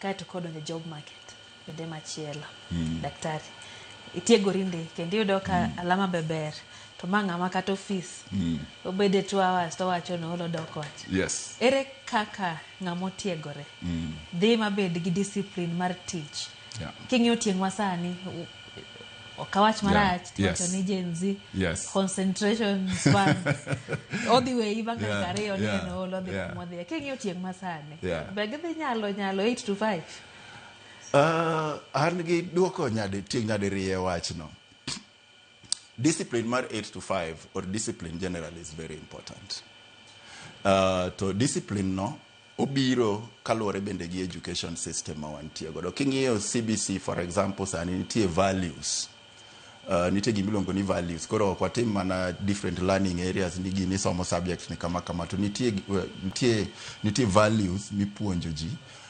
Kaeto kodonjo e job market bende machielo. Daktari, itiegori ndi kendo iyudo ka alama be ber, to ma ng'ama kata ofis obede 2 hours to owacho ni oolo dok ot. Ere kaka ng'ama otiegore dhi mabed gi discipline mar tich? King'iyo tieng' masani, ok awach marach, tiwacho ni Gen Z concentration span odhi weyi bang' dakika 2 ni en ool, odhi kumodhiye. King'iyo tieng' masani, be gidhi nyalo 8 to 5? An gi duoko nyadi tieng' nyadiriyo e wachno. Discipline mar 8 to 5 or discipline generally is very important. To discipline no obiro kaluwore bende gi education system ma wantie godo. King'iyo CBC, for example, sani nitie values. Nitie gimiluongo ni values. Koro ok watim mana different learning areas ni gini somo subject ni kama kama, to nitie values mipuonjo ji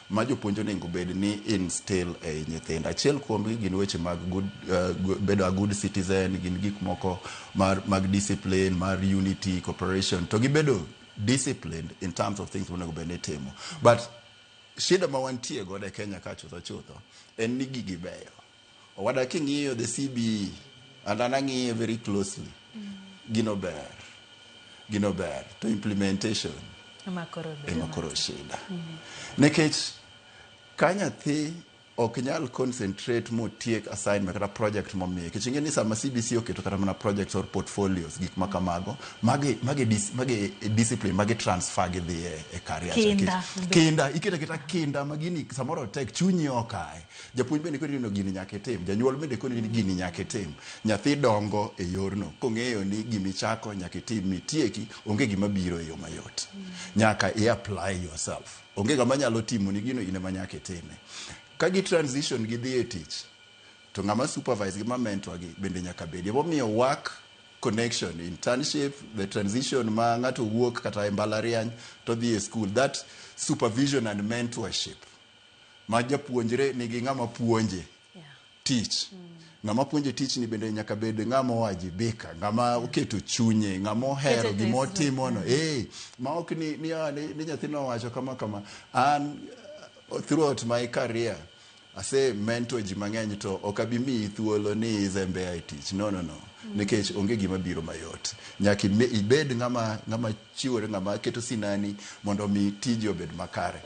ma jopuonj onego bed ni instill ei nyithindo. Achiel kuomgi gin weche mag good, bedo a good citizen, gin gik moko mag discipline, mar unity, cooperation, to gibedo disciplined in terms of things monego bed ni itimo. But shida ma wantie godo e Kenya ka chutho chutho en ni gigi beyo. Owada, king'iyo the CBE, and an ang'iye very closely, gino ber, gino ber, to implementation ema koro bedo ema koro shida. Nikech ka nyathi ok nyal concentrate motiek assignment kata project momiye, nikech ing'e ni sama CBC oketo kata mana projects or portfolios, gik ma kamago, magi discipline, magi transfer gidhi e career cha. Kinda. Kinda iketo aketa kinda ma gini samoro tek, chunyi ok ae. Japuonj bende koni ni gini nyaka itim, janyuol bende koni ni gini nyaka itim. Nyathi dongo e yorno kong'eyo ni gimichako nyaka itim mitieki. Onge gima biro e yo mayot, nyaka i apply yourself. Onge ng'ama nyalo timoni gino, in ema nyaka itime. Ka gi transition gidhi e tich, to ng'ama supervise gi, ma mentor gi bende nyaka bedi. Emomiyo work connection, internship, the transition ma ng'ato wuok kata e mbalariany to dhi e school, that supervision and mentorship ma japuonjre nigi ng'ama puonje tich. Ng'ama puonje tich ni bende nyaka bed ng'ama owajibika, ng'ama oketo chunye, ng'ama ohero Keto gima tesno. otimono, ma ok ni nyathino owacho kama kama. An throughout my career ase mentor ji mang'eny, to ok abi miyi thuolo ni izembea e tich. No, no, no, nikech onge gima biro mayot. Nyaka ibed ng'ama chiwore, ng'ama keto sinani mondo mi tiji obed makare.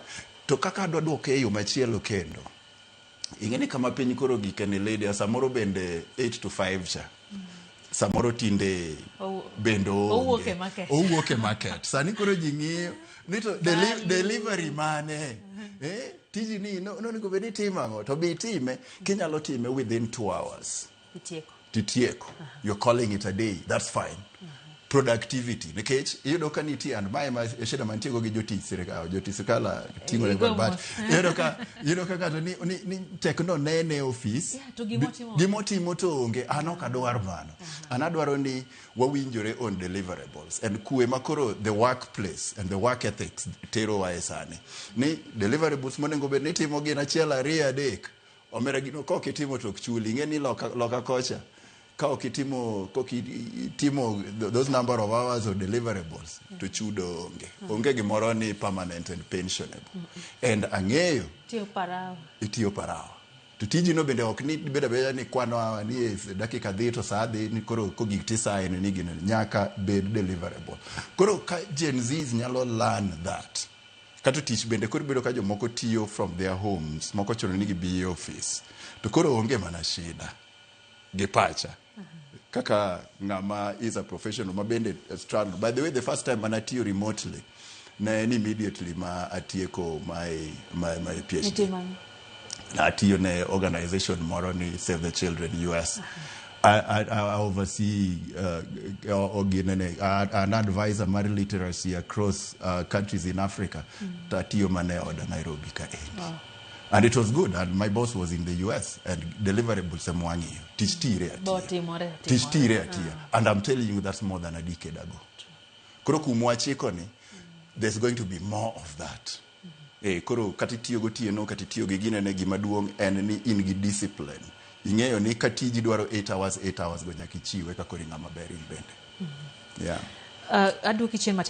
To kaka adwa duoke e yo machielo kendo, ing'e ni kama piny koro gike ni, Lydia, samoro bende 8 to 5 cha samoro tinde bende owuok onge. E market. Owuok e market. Sani koro ji ng'iyo ni to delivery mane, tiji ni nonego bed ni itimo ang'o, to be itime kinyalo time within 2 hours Itieko. Titieko, you're calling it a day, that's fine. Productivity, nikech iyudo ka nitie, and mae ma shida mantie go gi jotich sirikal, jotich sirikal ting'o Igo but mos. iyudo ka ng'ato ni tek no nene e ofis. Yeah, to gimotimo gimotimo to onge. An ok adwar mano. An adwaro ni wawinjore on deliverables and kwe ma koro the workplace and the work ethics terowa e sani ni deliverables monego bed ni itimo gin achiel, ariyo, adek. Omera, gino ka ok itimo to ok chuli. Ing'e ni loka kocha ka ok itimo, ka ok itimo those number of hours or deliverables, to chudo onge. Onge gimoro ni permanent and pensionable. And ang'eyo Tiyo per hour. Itiyo per hour, to tijino bende ok ni bed abeda ni kwano hour ni e dakika dhi to saa dhi ni koro kogik tisaene ni gino nyaka bed deliverable. Koro ka Gen Zs nyalo learn that, kata tich bende koro bedo ka jomoko tiyo from their homes, moko chuno ni gibi e office, to koro onge mana shida gi pacha kaka ng'ama is a professional ma bende struggle. By the way, the first time mana tiyo remotely ne en immediately ma atieko my PhD. Nitimo ang'o? Atiyo ne organization moro ni Save the Children US. I oversee ginene, an advisor mar literacy across countries in Africa. To atiyo mana e oda Nairobi ka endi. And it was good, and my boss was in the US, and deliverables ema wang'iyo. Tich tire atiya. Botimore. Tich tire atiya. And I'm telling you, that's more than a decade ago. Koro kumwa chiko ni there's going to be more of that. Koro kata itiyo gotieno, kata itiyo gi ginene, gima duong' en ni in gi discipline. Ing'eyo ni ka tiji dwaro 8 hours, 8 hours go nyaka ichiwe ka koro ing'ama ber in bende. Yeah. Aduoki chien matin.